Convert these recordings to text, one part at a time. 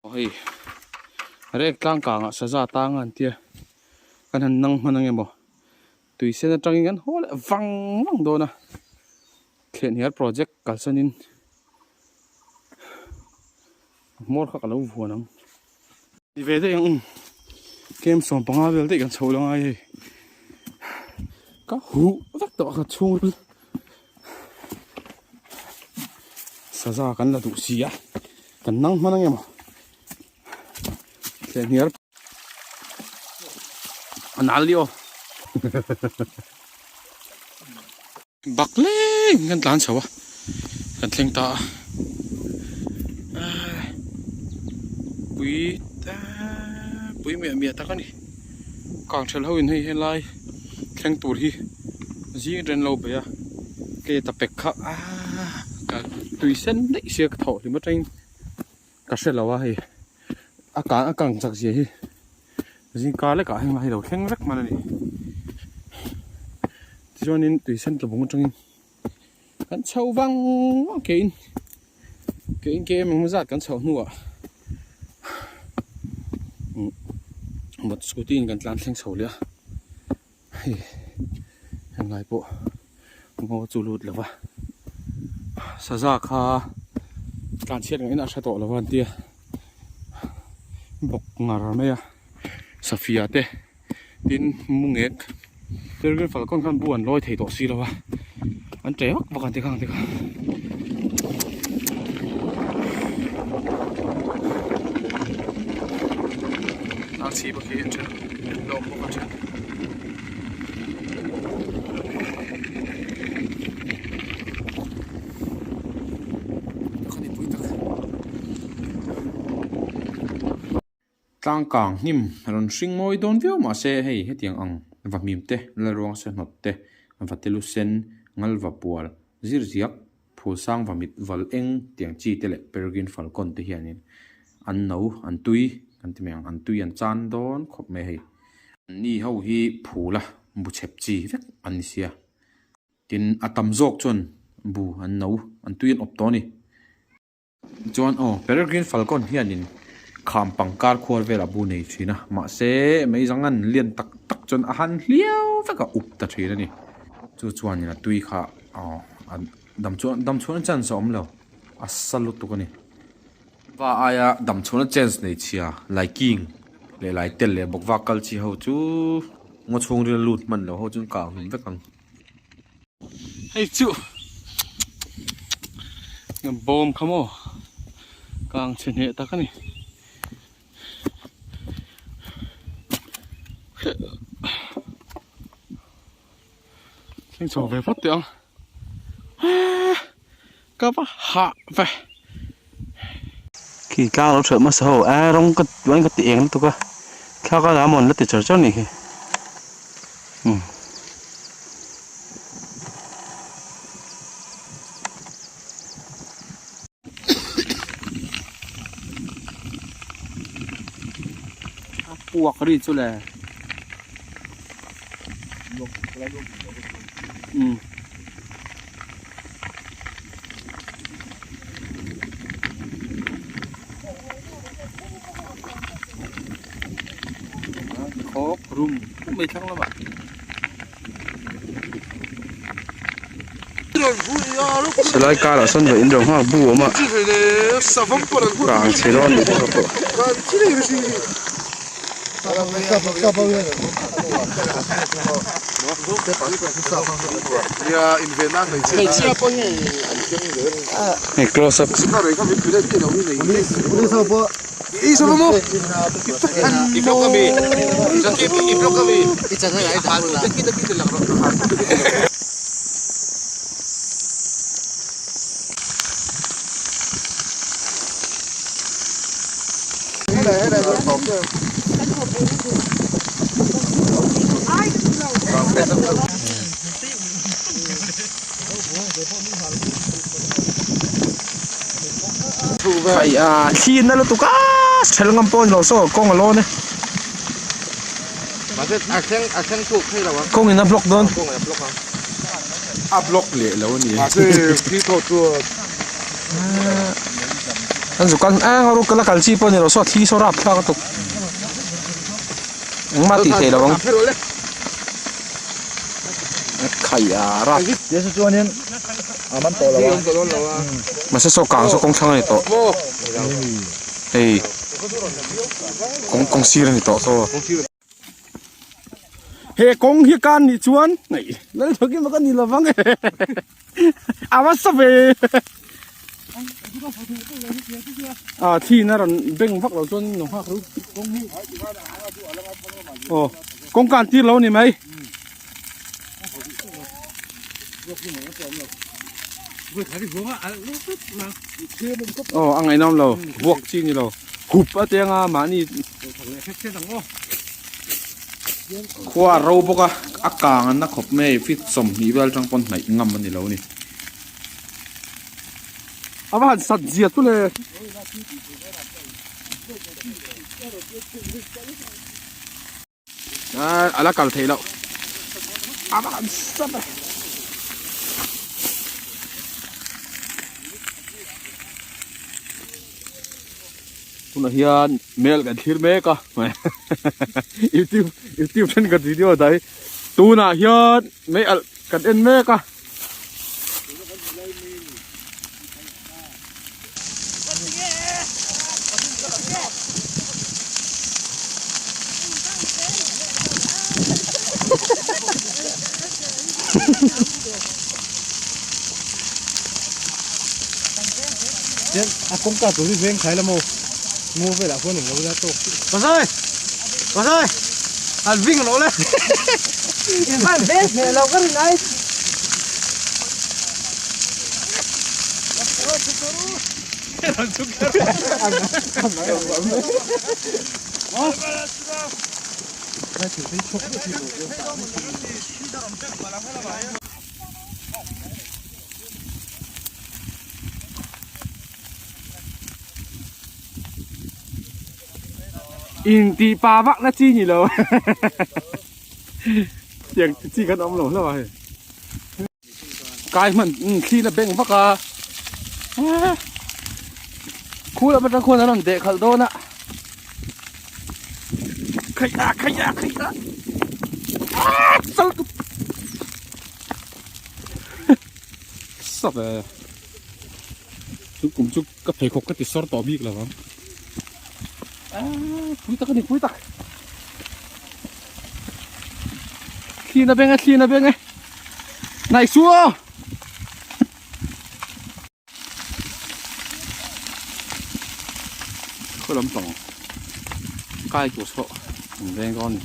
Hei rek tlang kangah saza tang a an tia kan han nang hman ang emaw tui sen atangin kan haw leh vang vang dawn a thlenhnial project kalsanin hmawr kha ka lo vuan ang. Ni ve daih ang kem 15 vel daih kan chho la ngai hei ka huh vek tawh a ka chhung saza kan la duh si a kan nang hman ang emaw thlen hnial a nal ni aw Bak leng kan tlan chho a kan thleng ta a pui pui miah miah tak a ni kang ṭhelh ho in hei helai thleng tur hi zing aṭang an lo bei a ke ta pek kha aaa ka tui sen daih sia ka thawh hlim aṭangin ka hre lo a hei a kang a kang chak zia hi zingkar lekah heng lai hi lo thleng vek hman a ni tichuanin tui sen tlabung atangin kan chho vang vang kein kein ke eng zat kan chhoh hnuah mot scooty in kan tlan thleng chho leh a hei heng lai pawh ngaw chu lut lo va saza kha tlan chhiat ngeiin a hre tawh lo va an tia bawk ngar mai a safia te tin mungek peregrine falcon khan bu an lawi thei tawh si lo va an ṭe vak vak an ti khang te kha. Chhip a khi a then hlawm bawk a then. Tlang kang hnim rawn hring mawi dawn viau mahse hei hetiang ang va hmim te lalruang se hnawt te va te lu sen ngal va pual zir ziak phul sang va mit val eng tiang chi te leh peregrine falcon te hianin an no an tui kan ti mai ang an tui an chan dawn khawp mai hei ni ho hi phul a bu chhep chi vek an ni sia tin a tam zawk chuan bu an no an tui an awp tawh a ni. Chuan aw peregrine falcon hianin kham pangkar khuar velah bu nei thin a mahse mei zang an lian tak tak chuan a han hliau vek a up ta thin a ni chu chuanin a tui kha aw a dam chuan dam chhuahna chance a awm lo a sa lutuk a ni va aia dam chhuahna chance nei chhia laiking leh lai tel leh bawk vak kal chi ho chu ngaw chhungril lut hman lo ho chu an kah hlum vek ang. Hei chu bawm kha maw kang chhe hneh tak a ni thleng chho ve phawt teh ang ka va hah ve khi tlang lo ṭhelh hmasa ho a rawng ka chuan ka ti eng lutuk a thlalak a lam rawn la ti char char a nih hi umm. A puak ri chu le umm. Khawp rum mai thlang lamah. Silai karah sawn vawiin ro nghak bu a awm a kang chhe dawn ni bawk a pawh. Hei close up. Hei a thli na lutuk a ṭhel ngam pawh a ni lo saw kawng a lawn e kawng in a block dawn a block leh lo a ni. An zu kal eng a ruk la kal chi pawh a ni lo saw thli saw rap thlak a tuk. Engmah tih theih lo ang. Khai a rap. Mahse saw kang saw kawng thlang a ni tawh. Hei kawng kawng sir a ni tawh saw. He kawng hi kan nih chuan nei lal thawk in ka ni lo vang e a va sa ve a thin a rawn beng vak lo chuan lo nghak ru aw kawng kan tir lo ni mai. Aw a ngaihnawm lo vuak chi ni lo hup a te anga mahni khua a ro bawk a a kang an na khawp mai a feet 20 vel atang pawn hnaih ngam a ni lo a ni. A va han sat zia chu le. A la kal theih loh a va han sap e. Tunah hian mel kan thlir mek a youtube youtube thenkhat video dah hi tunah hian mei alh kan en mek a. A kawngka tur hi veng thlai la maw ngaw velah khuan englo ila tawk Pasai Pasai an ving lo le in van veng hneh lo ka rin ai In tih pa vak na chi ni lo tiang chi khan awm lo hlauh a hei kai hman thli na beng vak a khu lam atang khuan an rawn deh khalh dawn a khai a khai a khai a chal tu sap e chu kum chu ka pheikhawk ka ti sawr tawh bik lo ang pui tak a ni pui tak thli na beng e thli na beng e nai su aw khaw lampang kai tur chhoh an veng dawn a ni.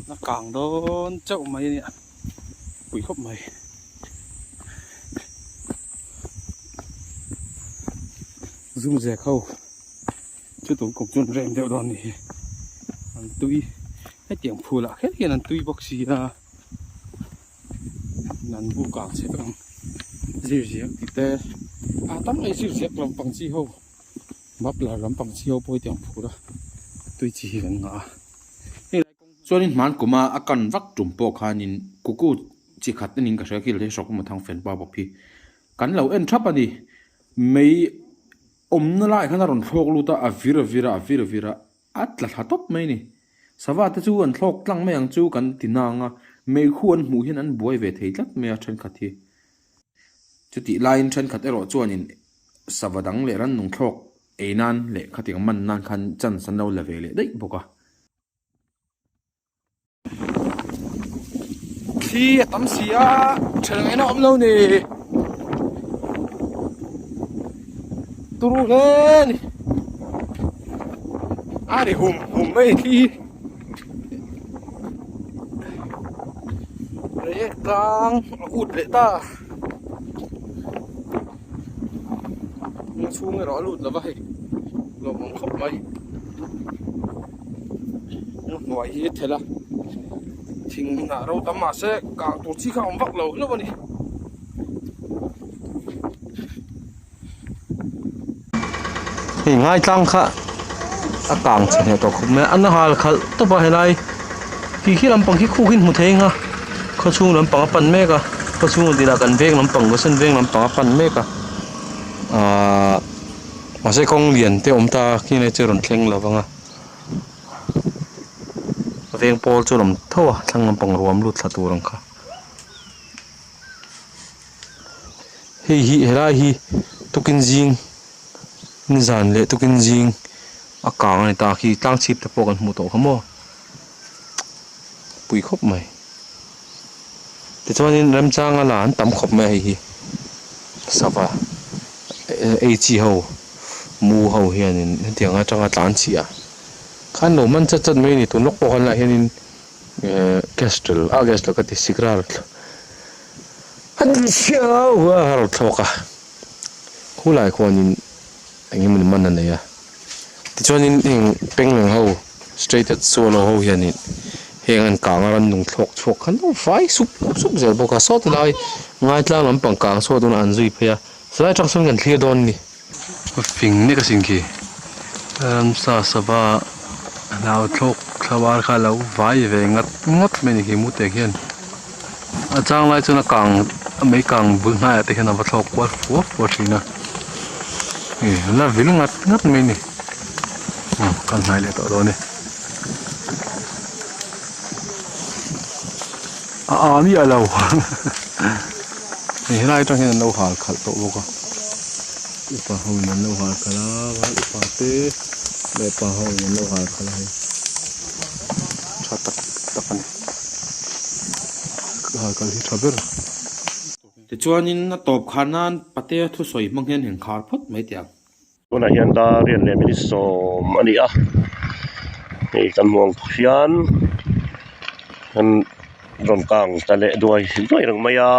A kang dawn chauh mai a nia pui khawp mai zum zek ho chu tum kum chuan rem deuh dawn a ni hi an tui hetiang phul ah kher hian an tui bawk si a. Nan bu kang chhe vek ang zir ziak tih te a tam mai zir ziak lampang chi ho muffler lampang chi ho pawh hi tiang phur a tui chi hi kan ngah a Chuanin hman kuma a kan vak tum pawh khanin kuku chi khat a ning ka hria khi leh hrawk emaw thang fen pa bawk hi kan lo en thap a ni mei awmna laiah khan a rawn thlawk lut a a vir a vir a a vir a vir a. A tla thla tawp mai ni. Sava te chu an thlawk tlang mai ang chu kan ti nang a, meikhu an hmuh hian an buai ve thei tlat mai a thenkhat hi. Chutih laiin thenkhat erawh chuanin sava dang leh rannung thlawk ei nan leh khatiang man nan khan chance an lo la ve leh daih bawk a. Thli a tam si a ṭhel ngaihna a awm lo ni turu hle a ni a ri hum hum mai thli hi reiek tlang a ut leh ta chhung erawh a lut lo va hei lawmawm khawp mai. Hnuai hi thelh a thing hnah ro tam mahse kang tur chi kha a awm vak lo hlauh a ni. Hei ngaitlang kha a kang chhe hneh tawh khawp mai a, an hal khalh tawp a helai khi khi lampang khi khuk in hmu thei ang a khawchhung lampang a pan mek a khawchhung tih lah kan veng lampang Goshen veng lampang a pan mek a ahh mahse kawng lian te a awm ta a khi lai chu a rawn thleng lo vang a veng pawl chu a awm tho a thlang lampang ruam lut thla tur ang kha. Hei hi helai hi tukin zing nizan leh tukin zing a kang a ni ta khi tlang chhip te pawh kan hmuh tawh kha maw pui khawp mai tichuanin remchanga la an tam khawp mai a hei hi sava ei chi ho mu ho hianin hetiang atanga tlan chhiah khan lo man chat chat mai a ni tun lawk pawh khan lah hianin ehh kestrel ah kestrel ka ti sikral a rawn thlawk a khulai khuanin eng emawni man a nei a tichuanin heng pengleng ho straighted swallow ho hianin heng an kang a rannung thlawk chhuak kha an fai sup sup zel bawk a saw ti lai ngaitlang lampang kang saw dawn an zui phei a chulai atang sawn kan thlir dawn a ni. Fing nek asin khi ramsa sava hlau thlawk thla var kha alo vai ve ngat ngat mai a ni khi mute khian a chang lai chuan a kang a mei kang bul hnaiah te hian a va thlawk kual fua fua thin a ih la vil ngat ngat mai a ni aw kan hnai leh tawh dawn e a a miah lo hei helai atang hian an lo hal khalh tawh bawk a upa ho in an lo hal khalh a vai upa te leh pa ho in an lo hal khalh a hei tha tak tak a ni hal khalh hi tha ber. Tichuanin a tawp khar nan Patea thusawi hmang hian inkhar phawt mai teh ang. Tunah hian dar riat leh minute sawm a ni a hei kan hmuh ang hian an rawn kang ta leh duai duai reng mai a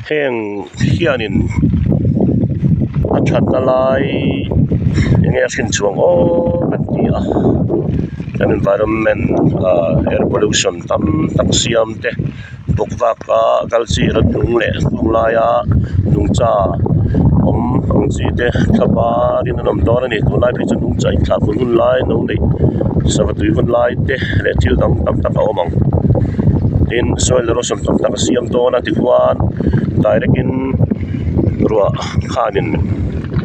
heng hianin a thatna lai eng nge a hrin chhuang aw kan ti a kan environment ah air pollution tam tak siam te bawk vaka kal chi rannung leh kawng laia nungcha awm ang chi te thla varin an awm dawn a ni tunlai phei chu nungcha inthlah hun hun lai no neih sava tui hun lai te leh thil dang tam tak a awm ang tin soil erosion tam tak a siam dawn a tichuan direct in ruah khanin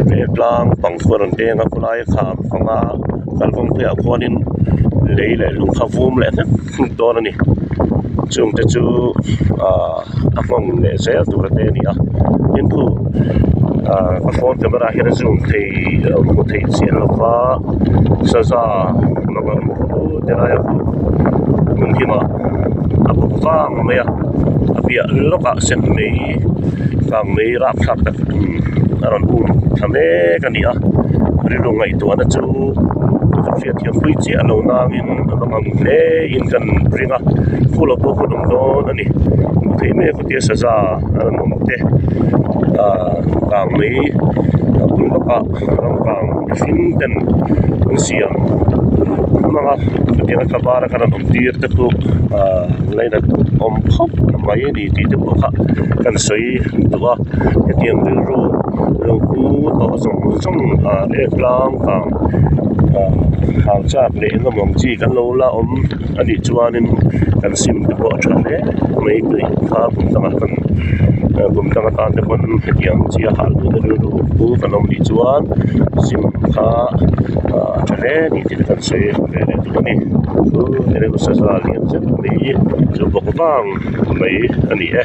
ve tlang pang khu a rawn deng a khawlai a kham panga kalkawng pheiah khuanin lei leh lung kha vum leh hlek hluk dawn a ni chungte chu ahh a nghawng leh zel tur te a ni a tin khu ahh ka phone camera hian a zoom thei a hmu thei chiah lo va saza mangang khu ti laia khu hmun himah a bawk vang mai a a piah lawkah sen mai kang mai rapthlak tak a rawn um thla mek a ni a rilru ngaihtuahna chu ka hriatthiam pui chiah lo nangin a va ngang hle in kan ring a phul pawh hun awm dawn a ni hmuh theih mek khutia saza a rawn awm te ah kang mai a bul lawkah ram kang mihring ten an siam hmang a chutiang a thla var a kan rawn awm tir te chu ah lainat awm khawp mai a ni tih te pawh kha kan sawi duh a hetiang rilru lo pu tawh zawng zawng ah ek tlang kang ah hang chak leh eng emaw ang chi kan lo la awm a nih chuanin kan sim te pawh a tha hle mai tui kha kum dangah kan kum dang atan te pawn hetiang chi a hal duhna rilru pu kan awm nih chuan sim kha ah a tha hle a ni tih te kan sawi ve leh duh a ni chu saza lian zet mai chu bawk vang mai a ni e.